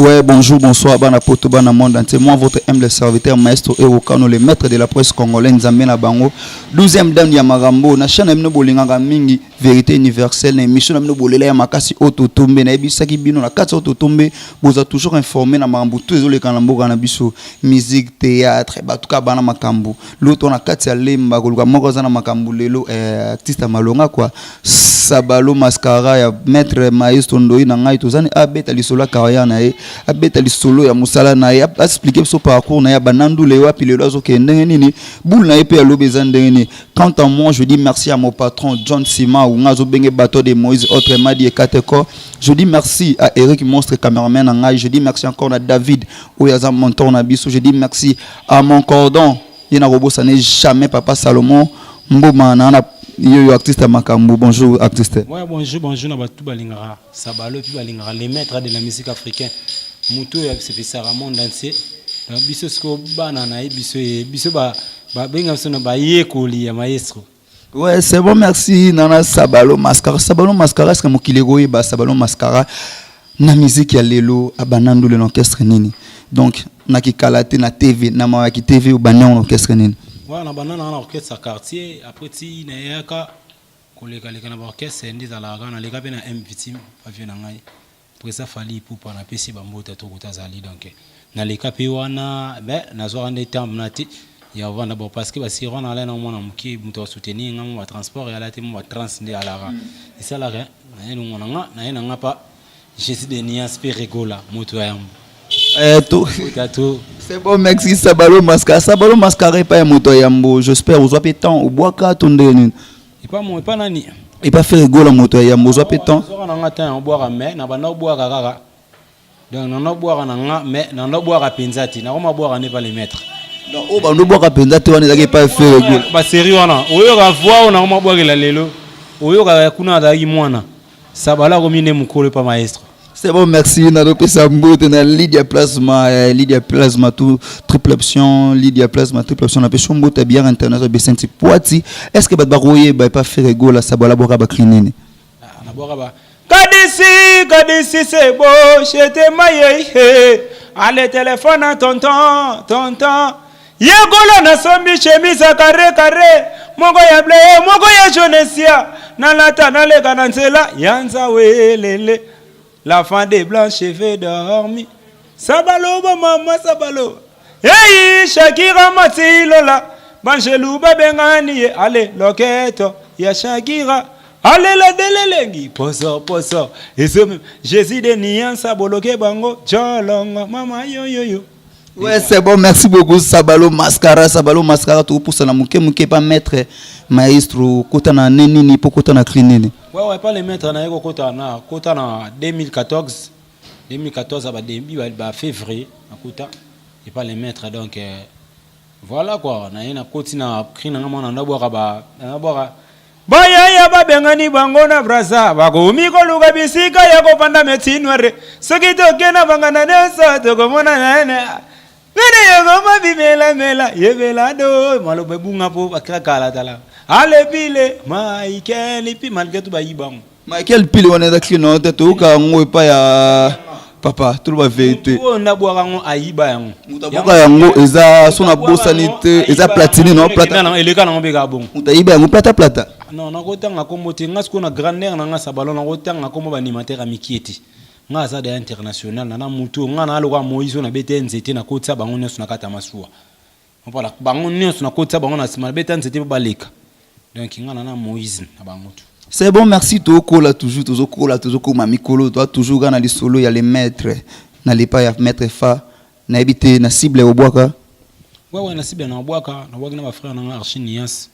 Ouais, bonjour, bonsoir, bana poto, bana monde entier. Moi, votre humble serviteur, maestro Erokano, le maître de la presse congolaise, Nzambe na bango. 12e dame ya Marambo, na chaîne bino bolingaka mingi, vérité universelle, na émission na bino bolela ya makasi ototombe, na yebisaki bino na kati ototombe, boza toujours informé na makambo tout ezoleka na mboka na biso, musique, théâtre, batuka bana makambo. Loto na kati ya lemba koluka moko aza na makambo lelo, artiste ya malonga quoi. Sabalo Mascara ya maître maestro Ndoi na ngai tozani abeta lisolo ya carrière na ye, abeta lisolo ya mosala na ye, aexpliquer biso parcours na ye, banandule wapi lelo azokende ndenge nini, boule na ye mpe alobi eza ndenge nini. Quant à moi, je dis merci à mon patron John Sima oyo nga azobenge bateau de Moïse, autrement dit Ekateko. Je dis merci à Eric Monstre, cameraman na ngai. Je dis merci encore à David oyo aza montor na biso. Je dis merci à mon cordon, ye na kobosana jamais, papa Salomon Mboma na na yo artiste ya makambo. Bonjour, artiste. Ouais, bonjour, bonjour na bato balingaka Sabalo, puis balingaka les maîtres de la musique africaine, moto oyo asepesaka monde entier. Donc biso sikoyo bana na ye, biso ye biso babenga biso na bayekoli ya maestro. Ouais, c'est bon, merci. Nana Sabalo Mascara. Sabalo Mascara, est-ce que mokili ekoyeba Sabalo Mascara na musique ya lelo abanandule na orchestre nini? Donc na kikala te na TV, na mawaki TV, obandi yango na orchestre nini? Wana na banda na orchestre ya quartier, après ti nayaka kolekaleka na baorchestre nde ezalaka kaka. Naleka mpe na M Victime, bavie na ngai président Fally Ipupa, napesi bambota tokota azali. Donc naleka mpe wana, me nazwaka nde temps na te ya kovanda. Bon, parce que basiri wana ala na mwana moke, moto asoutenir nga mo batransport eyala te, mo batrans nde alaka esalaka. Naye longo na nga, naye na nga pa Jésus de Nias mpe Regola, moto ya yambo. To tato. C'est bon, merci Sabalo Mascara. Sabalo Mascara epai ya moto ya yambo, j'espère ozwa mpe temps obwaka to ndenge nini? Epa mo, epa nani? Epa Ferre Gola, moto ya yambo, ozwa mpe temps? Zwaka na nga temps ya obwaka, mais na banda obwaka kaka. Donc nanda obwaka na nga, mais nanda obwaka mpenza te, nakoma bwaka nde pa le maître. Donc oyo bando obwaka mpenza te wana ezalaki epai Ferre Gola? Basérie wana oyoka voi oyo nakoma bwakela lelo, oyoka kuna azalaki mwana Sabala, akomi nde mokolo epa maestro. C'est bon, merci. Nazopesa mbote na Lydia Plasma, Lydia Plasma tout triple option, Lydia Plasma triple option. Napesi mbote bière international Besenti Poiti. Est-ce que bato bakoyeba epa Ferre Gola Sabala bwaka bacri nini? Ah, nabwaka ba Kadisi, Kadisi, c'est beau, j'étais maillé. Allez, téléphone à tonton, tonton. Yekola nasombi chemise carré carré, moko ya bleu, moko ya jaunesia, nalata naleka na nzela ya nzawelele. L'enfant des blancs cheveux dormi sabaloba mama sabaloba. Hey Shakira matilola banjelu babengani ye, ale loketo ya Shakira alela delelengi poso poso eso Jésus de niansa boloke bango jolongo mama yoyoyo. Ouais, c'est bon, merci beaucoup Sabalo Mascara, Sabalo Mascara tokopusa na moke moke pa maître maestro, kota na nini po kota na cri nini? Ouais, pas le maître, na ye kokota na kota na 2014, 2014 ba début ba février nakota et pas le maître. Donc voilà quoi, na ye nakoti na cri na nga mwana ndabwaka ba nabwaka bayaya babengani bango na Braza, bakomi koluka bisika ya kopanda metinoire. Soki toke na bangana nyonso tokomona nene nene yokoma bimelamela yebela do maloba ebunga mpo bakira kala tala alepile Michael epi malgré tout bayibango. Michael Pile wana eza cri na te, toyoka yango epai ya papa, toloba vérité. Oyo ndabwaka yango ayiba yango. Moto aboka yango eza so nabosani te, eza Platini, no Plata. Eleka nango mpe kaka bongo. Moto ayiba yango Plata, Plata. Non, nakotanga kombo te. Nga sikoyo na grandeur na nga Sabalo, nakotanga kombo baanimateur ya mikie te. Nga aza da international nana mutu nga na aloka Moïse oyo nabeta nzete, nakotisa bango nyonso na kati ya masuwa. Voilà, bango nyonso nakotisa bango na nsima, nabeta nzete mpo baleka. Donc nga na Moïse na bango tu. C'est bon, merci. Tokola toujours, tozokola, tozokoma mikolo, toa toujours kaka na lisolo ya le maître, na lepa ya maître fa. Nayebi te na cible obwaka. Ouais, na cible na bwaka, nabwaki na bafrère nanga Archi Nias.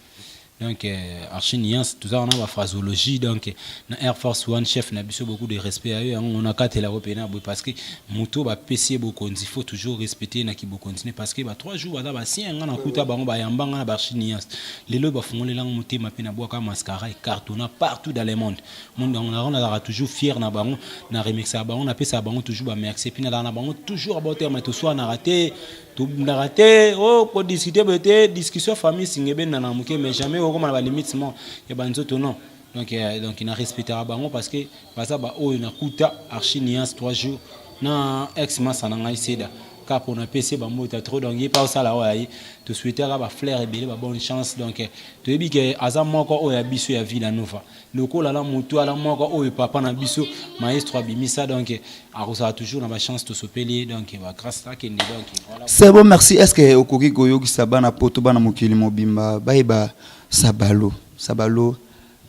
Donc Archi Nias toza wana baphraséologie. Donc na Air Force One, chef na biso, beaucoup de respect ayo yango na katelako pena boye, parce que moto bapesi ye bokonzi, faut toujours respecter na kibokonzi ne, parce que ba 3 jours baza basien. Nga nakuta bango, bayamba nga na baarchi Nias. Lelo bafungolelanga motema mpe nabwaka Mascara ecartonna partout dans le monde monde. Yango nazalaka toujours fier na bango, na remerciaka bango, napesaka bango toujours bamerci, puis nazalaka na bango toujours abo terme. Toswanaka te, tobundaka te, o kodiscute boye te. Discussion famille singa ebendana na moke, mais jamais okoma na balimite mo ya banzoto, non. Donc donc na respectaka bango parce que baza baoyo nakuta Archi Niance 3 jours. Na ex masa na ngai Seda kaka pona pesi ye ba mbote ya trop donc ye pe azosala oyo ya ye to souhaiter ka ba fleurs ebele ba bonne chance donc toyebi ke aza moko oyo ya biso ya Villa Nova lokola la mutu ala moko oyo papa na biso maestro abimisa donc akozala toujours na ba chance tosopeli ye donc ba grace akende donc voilà. C'est bon merci est ce que okoki koyokisa bana poto bana mokili mobimba bayeba sabalo sabalo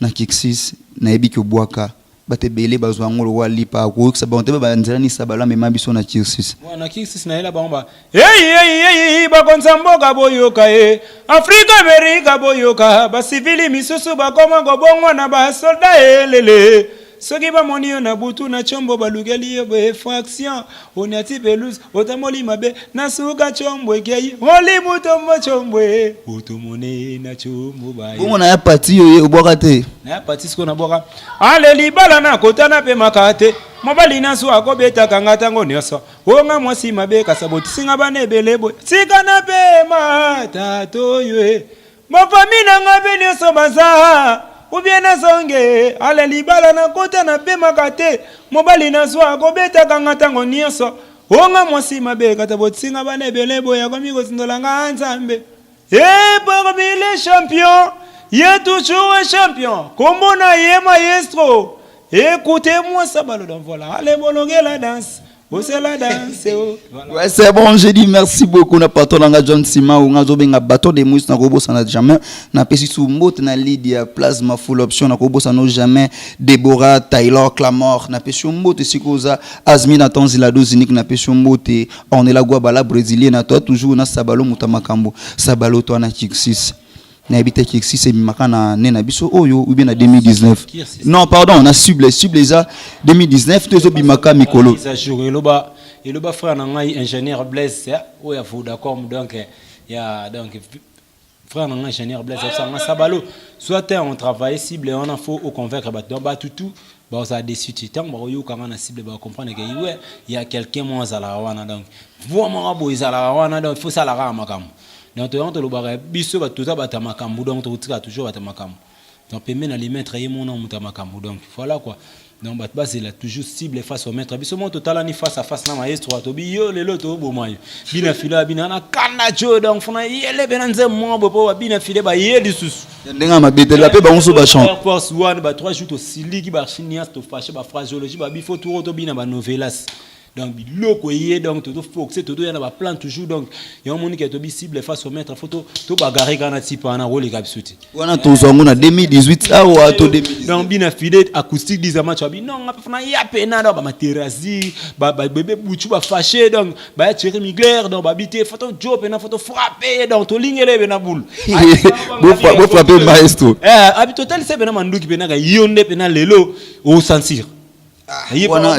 na kixis nayebi ke obwaka Bato ebele bazwa yango lokola lipa, akoyokisa bango te ba nzela nini Sabalo amema biso na cursus. Bon, na cursus nayela bango ba hey, hey, hey, bakonzi ya mboka boyoka ye Afrika Amerika boyoka basivili misusu bakoma kobongwana ba soldat elele soki bamoni yo na butu na chombo balukeli yo boye fraction oniati pelouse otamboli mabe na suka chombo ekei oli mutombo chombwe otomone na chombo baye Bongo na ya pati yo ye obwaka te. Na ya pati sikoyo nabwaka Ale libala nakota napemaka te mobali naso akobetaka nga tango nioso o nga mwasi mabe kasi abotisi nga bana ebele boye tika napema tatoyo e ba famille na nga pe nioso baza ou bien nazonge ale libala nakota napemaka te mobali naso akobetaka nga tango nioso o nga mwasi mabe kasi abotisi nga bana ebele boye akomi kosundola nga nzambe Et parmi les champions, ye toujours un champion. Kombo na ye maestro. Écoutez-moi ça balo donc voilà. Allez bolongue la danse. C'est la danse. Oh. Voilà. Ouais, c'est bon, j'ai dit merci beaucoup na patron nanga John Sima ou ngazo benga bateau de mousse na kobo sana jamais na pesi sous mbote na Lydia Plasma full option na kobo sana jamais Deborah Taylor Clamor na pesi mbote sikoza Azmina Tanzila Dozinik na pesi mbote Ornella Gwabala Brésilien toi toujours na Sabalo muta makambo Sabalo toi na Kixis nayebi te Kixis ebimaka na ne na biso oyo ou bien na 2019 non pardon na cible cible eza 2019 to ezobimaka mikolo eza jour eloba eloba frère na ngai ingénieur Blaise oyo ya Vodacom donc ya donc frère na ngai ingénieur Blaise asanga Sabalo soit on travaille cible wana faut au convaincre bato donc bato tout bazala déçu te ntango bakoyoka nga na cible bakocomprendre ke we ya quelqu'un moko azalaka wana donc voi moko boye ezalaka wana donc faut salaka kaka makambo donc toyango tolobaka biso bato toza bato ya makambo donc tokotika toujours bato ya makambo donc pembe na limetre ye mona moto ya makambo donc voilà quoi donc bato bazela toujours cible face au maître biso moko totalani face à face na maestro tobi yo lelo toboma yo bina file bina na kanda jo donc fona yele bena nzembo moko boye po babina file baye lisusu ndenge ya mabe te mpe bango so bachante Air Force One ba 3 jours tosiliki ba chinias tofache ba phraseologie ba bifo turo tobina ba novelas donc biloko eye donc toto foxe toto ya na ba plan toujours donc yango moni ke tobi cible face au maître faut to to bagarrer kana tipa wana koleka biso te wana tozwa yango na 2018 awa to 2019 donc bina filet acoustique disa match abi non nga fana ya pena donc ba materasi ba ba bébé buchu ba fâché donc ba ya Thierry Mugler donc ba bité photo joe pena photo frapper donc to lingele pena boule bo frapper maestro eh abi total se pena manduki pena ka yonde pena lelo au sentir wana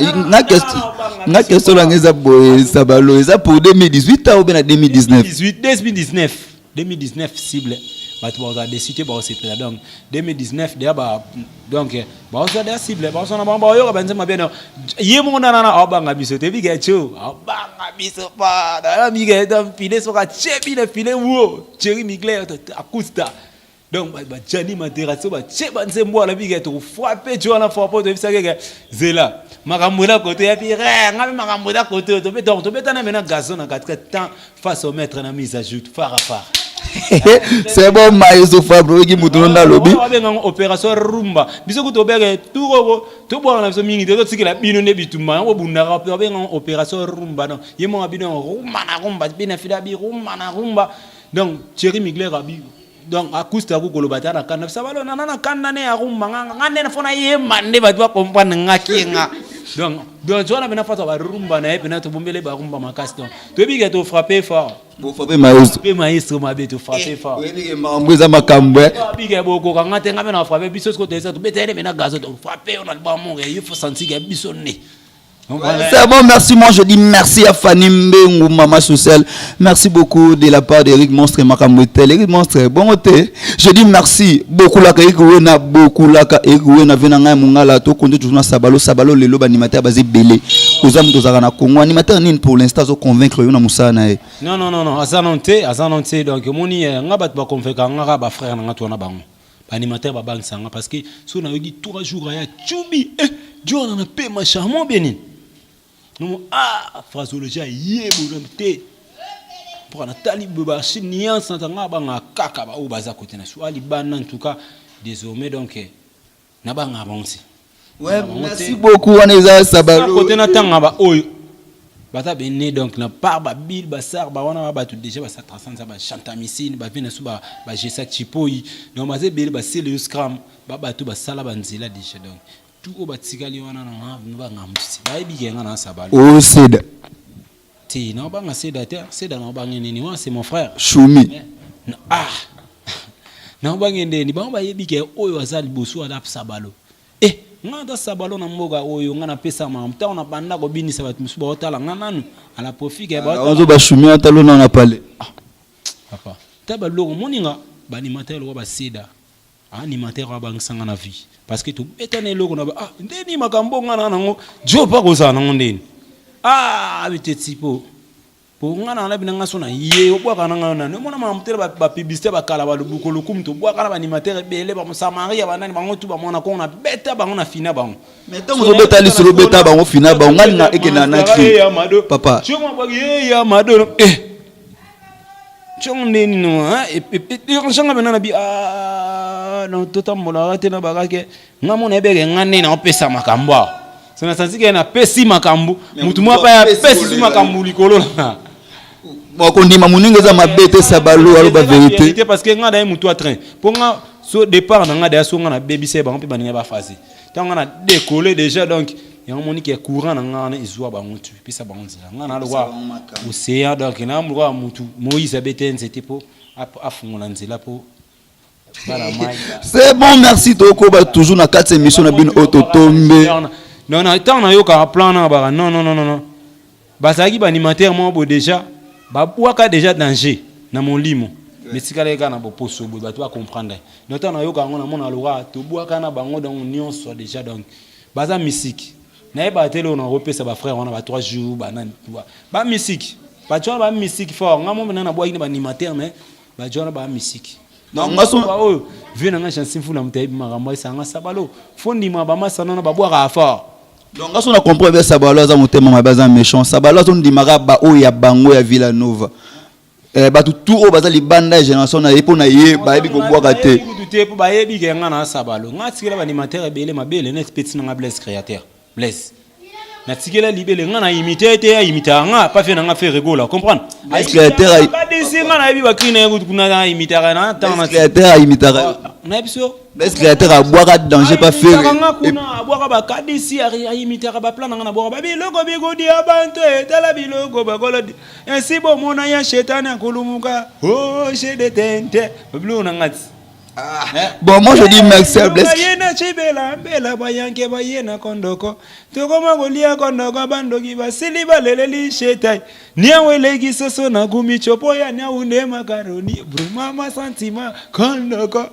nga question nanga eza boye sabalo eza pour 2018 ou bien na 2019 2019 2019 cible bato bakozala déçu te bakosepela donc 2019 deya ba donc bakozwa deya cible bakozwa na bango bakoyoka banzembo bien ye moko nanana aobanga biso te bika tio aobanga biso pa mike file soki atie bino file wo Thierry Mugler akusta Donc ba ba Gianni Materazzi ba tie ba nzembo wana bika to frapper tu wana frappe to bisa keke zela makambo na côté ya pire nga pe makambo na côté to beta to beta na mena gazon na quatre temps face au maître na mise à jour phare à phare. C'est bon maestro Fabre oyoki moto no nda alobi babenga yango opération rumba biso kutu obeke turoko tobwaka na biso mingi te totikela bino nde bitumba yango bobundaka babenga yango opération rumba donc ye moko bino rumba na rumba bina fila bi rumba na rumba donc Thierry Mugler abi Donc acoustique ako koloba ta na kanda bisa balo na na kanda ne ya rumba nga nga nde fona yemba nde bato ba comprendre nga ki nga donc donc wana pena fata ba rumba na ye pena to bombele ba rumba makasi donc toyebi ke to frapper fort bo frapper maestro pe maestro mabe to frapper fort oyebi ke makambo eza makambo eh oyebi ke bokoka nga te nga pena frapper biso siko toyesa to beta ye pena gazo to frapper on alba monge il faut sentir ke biso nde. C'est bon, merci. Moi, je dis merci à Fanny Mbengu, Maman Sociale. Merci beaucoup de la part d'Eric Monstre et Makamouetel. Eric Monstre, bon côté. Je dis merci beaucoup la Eric Wena, beaucoup la Eric Wena, Venanga Mungala, tout compte toujours Sabalo, Sabalo, lelo, animateur basé Belé. Aux âmes de Congo, animateur nini pour l'instant, zo convaincre yo na musala na ye. Non, non, non, non, aza non te, aza non te. Donc, moni, nga bat ba convaincre nga ba frère nga to na bango. Ba animateur ba bangisa nga parce que so na yoki 3 jours aya tchubi eh Dieu na pema charmant bien nini. Nomo ah phrasologie aye boye te. Mpoka natali boye ba nuance na tanga banga kaka ba oyo baza kote na so libanda en tout cas désormais donc na banga bango te. Ouais, merci beaucoup wana eza Sabalo. Kote na tanga ba oyo baza bene donc na part ba bill ba sar ba wana ba bato déjà ba sa ba chantamisine ba vina so ba ba jesa chipoi donc baza ebele ba sele scram ba bato basala ba nzela déjà donc tout oyo batikali wana na banga mosusu bayebi ke nga na Sabalo. O seda. Ti na banga seda te, seda na banga nini wana, c'est mon frère. Choumi. Ah, na banga ndeni bango bayebi ke oyo aza liboso aza Sabalo. Eh, nga ata Sabalo na mboka oyo nga napesa makambo ntango na banda kobinisa bato mosusu baotala nga nanu à la profit ke baozo bashumi atalo na na pale. Ah papa, ta baloko moninga baanimateur lokwa baseda animateur oyo abangisanga na vie parce que tobetana eloko na ah ndeni makambo nga na nango jo pa kozala nango ndeni ah biteti po po nga na labi nanga so na ye obwaka na nga nani omona makambo tele bapublicité bakala balubuko lokumu tobwaka na baanimateur ebele bamosamaria banani bango tu bamona kongo na beta bango na fina bango. Mais ntango ozobeta lisolo, obeta bango, fina bango, ngai na ekenda na cri papa. Ya mado eh tiongo ndeni no dérangeanga mpena na bi ah non, totambolaka te na bakake nga mona ebeke nga nde naopesa makambo awa so nasansi ke napesi makambo mutu moko apa apesi su makambo likolo na Kondima moninga eza mabe te. Sabalo aloba vérité. Parce que nga daye mutu a train mpo nga so départ na nga daya so nga nabebisa ye bango mpe baninga bafase ntango nga na décoller déjà. Donc yango moni ke courant na nga wana ezwa bango tu epesa bango nzela nga na lokwa océan. Donc na lokwa mutu Moïse abete nzete mpo afungola nzela mpo. C'est bon, merci. Tokoba toujours na kati émission na bino oyo totombe. Non, non, ntango nayokaka plan na baka non, non, non, non, bazalaki baanimateur moko boye déjà babwaka déjà danger na molimo, mais tikalaki kaka na boposo boye bato bacomprendre. Donc ntango nayoka yango, namona loka tobwaka na bango donc nyonso déjà. Donc baza misiki, nayebaka te eloko nakopesa bafrère wana ba 3 jours banani bamisiki bato wana bamisiki fort. Nga mo mpena nabwaki na baanimateur, mais bato wana bamisiki oyo vie na nga Jansi Mfula, moto ayebi makambo esanga Sabalo fo ndima bamasana wana babwakaka fort. Donc nga so na comprendre bien, Sabalo aza motema mabe, aza méchant. Sabalo azondimaka baoyo ya bango ya Villa Nova. Eh, bato tu oyo baza libanda ya génération na ye, mpo na ye bayebi kobwaka te. Kutu te, mpo bayebi ke nga na Sabalo nga atikela baanimateur ebele mabele neti peti nanga Blaise Créateur. Blaise natikela libele, nga na imite te, aimitaka nga pa fe na nga fe regola comprendre. Badesi nga nayebi bacri na ye kutu kuna na imitaka na ntango. Créateur aimitaka. Nayebi so. Blaise Créateur abwaka danger pa fe. Nga kuna abwaka bakadisi, aimitaka baplan na nga nabwaka babiloko bikodia banto etala biloko bakolo ainsi bomona ya shetani akolumuka o jedetente babiloko na nga ti. Ah. Bon, moi je dis merci à Blaise. Bayena chibela mbela bayanke bayena kondoko tokoma kolia kondoko bandoki basili baleleli shetai niawu eleki soso na gumi chopo ya niawu nde makaroni brumama santima kondoko.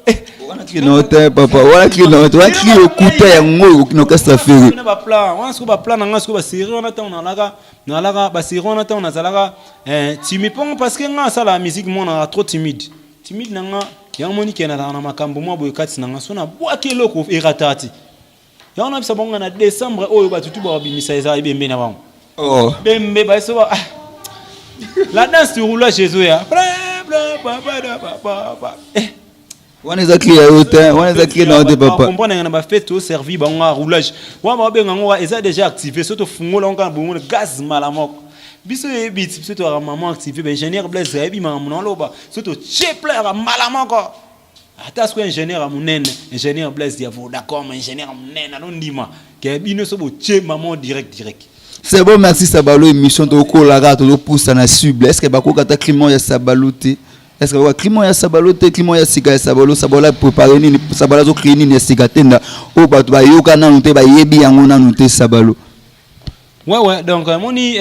Wana kino te papa, wana kino te, wana kino okuta yango na orchestre Ferre. Baplan wana sikoyo, baplan na nga sikoyo, basérie wana ntango nalaka basérie wana ntango nazalaka timide mpongo parce que nga asalaka musique mwana trop timide timide na nga. Yango moni ke nazalaka na makambo mwa boye kati na nga so nabwaki eloko erata ti yango nabisa bango na décembre oyo bato tu bakobimisa eza ebembe na bango. Oh. Bembe baso ba la danse du roulage ezoya. Wana eza cri ya yo te, wana eza cri na yo te papa. Comprendre na bafete toservi bango ya roulage wana babenga yango eza déjà activé. So tofungola yango kaka bongo gaz mbala moko biso yebi ti biso toyaka mama activé. Baingénieur Blaise ayebi makambo na oloba so totie plein yaka mbala moko. Ata sikoyo ingénieur ya monene, ingénieur Blaise ya Vodacom, ingénieur ya monene alondima ke bino so botie mama direct direct. C'est bon, merci Sabalo. Émission tokolaka, tozopusa na cible. Est ce que bakoka ata climat ya Sabalo te? Est ce que bakoka climat ya Sabalo te, climat ya sika ya Sabalo? Sabalo aprépare nini? Sabalo azocrée nini ya sika te nda oyo bato bayoka nanu te, bayebi yango nanu te, Sabalo? Ouais, donc moni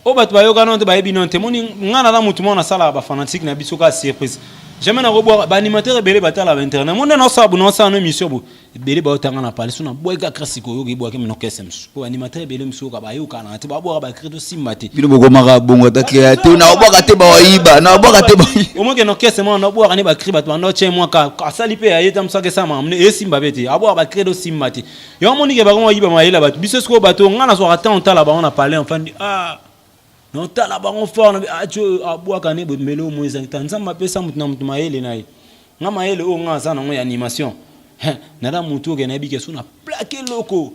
Oyo bato bayoka nano te, bayebi nano te. Moni nga naza motu moko nasalaka bafanatique na biso kaka surprise. Jamais nakobwaka baanimateur ebele batala bainternet. Mo nde naosala bo, naosala no émission bo, ebele baotanga na pale so nabwaki kaka sikoyo, oyoka ebwaki minokese mosusu, po baanimateur ebele mosusu oyoka bayokana te, babwaka bacri tosimba te. Bino bokomaka bongo ata créateur na obwaka te, bawayiba na obwaka te. Omoke nokese mwana nabwaka ne bacri, bato banda otye mwa asali mpe aye ta mosaka esala makambo esimba mpe te, abwaka bacri tosimba te. Yo omoni ke bango bayiba mayele ya bato. Biso sikoyo bato nga nazwaka temps otala bango na palais, enfandi, ah, naotala bango fort na atio abwaka ne boye. Mele omo ezangi ta Nzambe apesa motu na motu mayele na ye. Nga mayele oyo nga aza nango ya animation, nada motu oke nayebi ke so na plaque eloko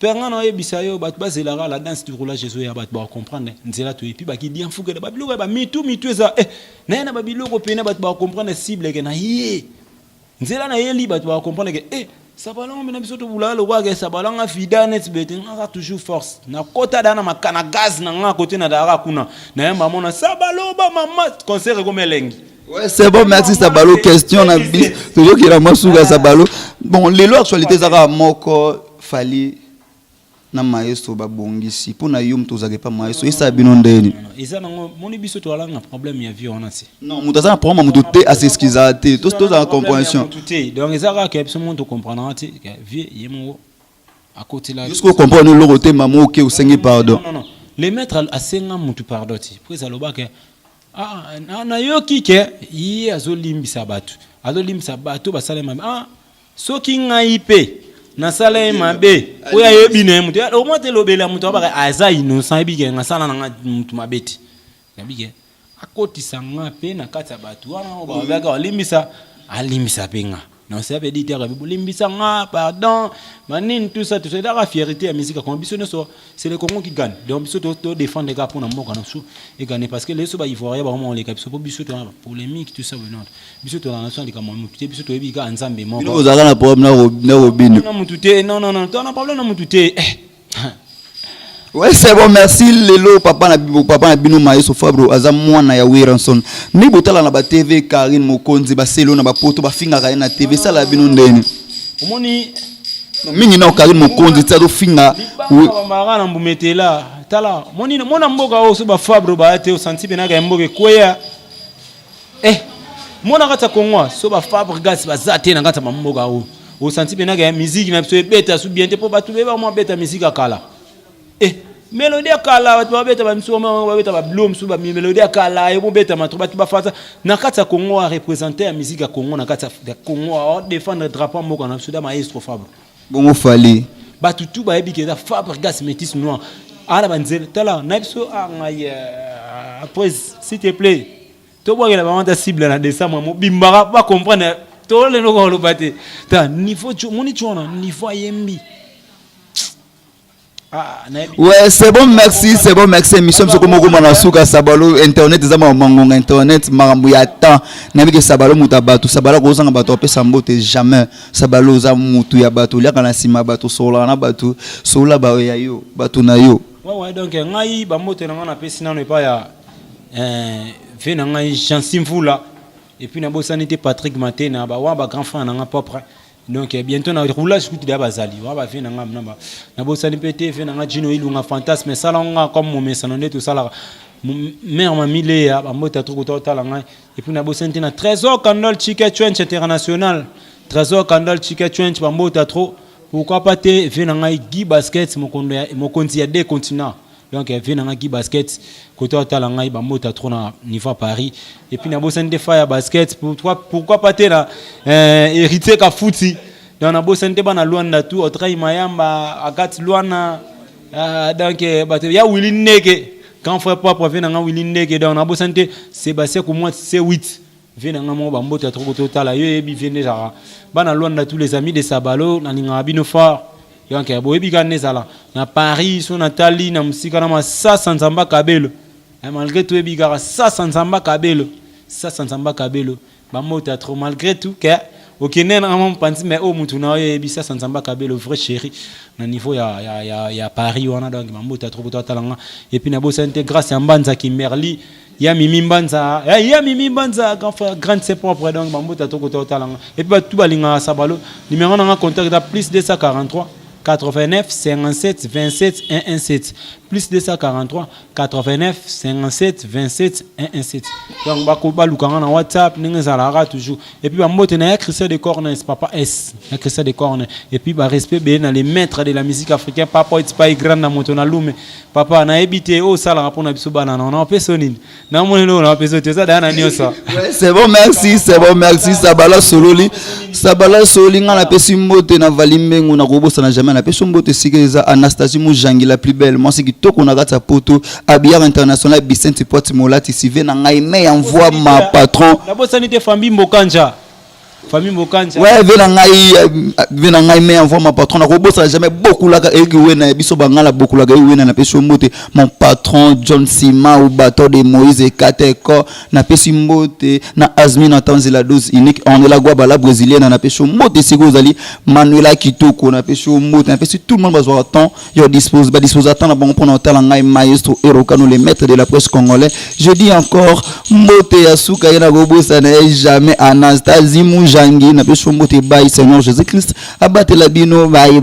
père nga naoyebisa yo, bato bazelaka la danse du roulage ezoya, bato bakocomprendre nzela toye. Puis bakidia mfukele babiloko ya bamitu mitu eza naye na babiloko pene, bato bakocomprendre cible ke na ye nzela nayeli, bato bakocomprendre ke sabalongo mpe na biso tobulaka lokwaka sabalongo fida neti bete. Ngaka toujours force nakota da na maka na gaz na nga kote na daka kuna nayamba mona sabaloba mama concert ekoma elengi. Ouais, c'est bon, merci Sabalo. Question na bis. Toujours qu'il a moi suka Sabalo. Bon, lelo actualité zaka moko Fally na maestro babongisi mpona yo moto ozalaka epa maestro, esala bino ndeni? Eza nango moni biso toalanga na problème ya vie wana te. Non, moto aza na problème ya moto te, as'excusaka te, tozala na compréhension. Te, donc eza kaka biso moko tocomprendra te ke vie ye moko akotela. Jusqu'au comprendre eloko te, mama oke osengi pardon. Non, non, le maître asenga mutu pardon ti po alobaka: ah, nayoki ke ye azolimbisa bato, azolimbisa bato basala ye mabe. Ah, soki ngai mpe nasala ye mabe oyo ayebi na ye moto omoi te, elobela moto abaka aza innocent, ayebi ke nasala na nga motu mabe te, nayebi ke akotisa nga mpe na kati ya bato wana oyo balobaka alimbisa, alimbisa mpe nga na mpe di te, akabi bolimbisa nga pardon banini, tout ça, tout ça. Ezaka fierté ya musique ya Congo. Biso nyonso, c'est le Congo qui gagne. Donc biso todéfendre kaka mpona mboka na biso egane, parce que leso baivoirien bakoma koleka biso mpo biso tona polémique, tout ça. Bonote biso tolanda biso na likambo ya mutu te, biso toyebi kaka Nzambe moko. Bino ozalaka na problème na Robino? Na mutu te, non, non, non, tona problème na mutu te. Ouais, c'est bon, merci. Lelo, papa na bino Maestro Fabro, aza mwana ya Werrason. Ni botala na ba TV Karine Mokonzi, ba selo na ba poto ba finga ka na TV, sala bino ndeni? Omoni. Mingi na Karine Mokonzi tia to finga. Bambaka na mbumetela. Tala, moni mona mboka oyo so ba Fabro ba te osanti penaka ya mboka ekweya. Mona kati ya Congo so ba Fabregas baza te na kati ya bamboka oyo, osanti penaka ya musique na biso ebeta su bien te, mpo bato beba mwa beta musique ya kala. Mélodie ya kala, bato babeta bamisu, babeta babilo mosusu, bamélodie ya kala ebobetama to bato bafasa na kati ya Congo. Areprésente ya musique ya Congo na kati ya Congo, adéfendre drapeau ya mboka na biso da maestro Fabre. Bongo Fally? Bato tu bayebi ke eza Fabregas métis noir ala banzela. Tala na biso ngai après, s'il te plaît, tobwakela bango ta cible na décembre mobimbaka, bacomprendre tolelo koloba te. Ta niveau moni ti wana niveau ayembi. Ah, ouais, c'est bon, merci, c'est bon, merci. Émission soko moko mana suka Sabalo internet eza ma mangonga internet makambo ya temps. Nayebi ke Sabalo moto ya bato, Sabalo akozanga bato apesa mbote jamais. Sabalo oza mutu ya bato, oliaka na nsima ya bato, sololaka na bato, solola bayo ya yo, bato na yo. Ouais, donc ngai bambote na ngai napesi nano epai ya ve na ngai Jansi Mvula, et puis nabosani te Patrick Matena, bawa ba grand frère na ngai propre. Donc bientôt na roulage kutu deya bazali wa bave na ngai na nabosani mpe te ve na ngai Jino Ilunga Fantasme esala nga comme momesano nde tosalaka mare mamileya bambote atruku totala ngai. Et puis nabosani te na Trésor Candol Chike Twench International, Trésor Candol Chike Twench, bambote trop. Pourquoi pas te ve na ngai Guy Basket, mokonzi ya deux continents. Donc ve na ngai Guy Basket kote otala ngai, bamota trop na niveau ya Paris. Et puis nabosani te fa ya basket, pourquoi pas te na Héritier Kafuti. Donc nabosani te bana Lwanda tout, Autreil Mayamba akati Lwana, donc bato ya Willi Ndeke, grand frère propre ve na ngai Willi Ndeke. Donc nabosani te Sébastien Kumwa C8 ve na ngai moko, bambote ya trop kote otala yo yebi ve nde ezalaka bana Lwanda, tous les amis de Sabalo, nalingaka bino fort. Donc boyebi kaka nde ezala na Paris so natali na mosika na masasa Nzamba Kabelo. Malgré tout oyebi kaka sasa Nzamba Kabelo, sasa Nzamba Kabelo, bamota trop. Malgré tout ke okende na mwa mopanzi, mais oyo mutu na oyo oyebi sasa Nzamba Kabelo, vrai chéri na niveau ya Paris wana. Donc bamota trop koto atala nga. Et puis nabosani te grâce ya Mbanza Kimberly, ya Mimi Mbanza, ya Mimi Mbanza, grand frère, grande c'est propre. Donc bamota trop koto atala nga. Et puis bato balingaka Sabalo, numéro na nga contact eza plus 243. 89 57 27 117, plus 243 89 57 27 117. Donc bako balukanga na WhatsApp ndenge ezalaka toujours. Et puis bambote na ya Christian de Cornes, papa S ya Christian de Cornes. Et puis barespect beye na les maîtres de la musique africaine, papa Itspai Grand na moto na lume. Papa, nayebi te oyo osalaka mpona biso bana na napesa yo nini, namoni oyo napesa yo te, eza daya na nyonso. Ouais, c'est bon, merci, c'est bon, merci. Sabala Sololi, Sabala Sololi, nga napesi mbote na Vali Mbengu, nakobosana jamais. Napesi mbote esika eza Anastasie Mujangi, la plus belle mwasi kitoko na kati ya poto, Abiyar International, Bicente Pote Molati, sive na ngai me envoie ma patron. Nabosani te Fambi Mbokanja, famille Mbokanja. Ouais, ve na ngai, ve na ngai me envoie ma patron, nakobosana jamais. Bokulaka eyeki wena biso bangala, bokulaka eyi wena. Napesi yo mbote, mon patron John Sima ou bateau de Moïse Ekateko. Napesi mbote na Azmi na Tanzela, dose unique Ornela Gwaba, la brésilienne. Napesi yo mbote esika ozali, Manuela Kitoko. Napesi yo mbote, napesi tout le monde bazwaka temps yo dispose, badispose temps na bango mpona otala ngai, maestro Erokano, le maître de la presse congolais. Je dis encore mbote ya suka ye, nakobosana ye jamais, Anastasie Mujangi. Napesi yo mbote. Bai Seigneur Jésus Christ abatela bino. Bai.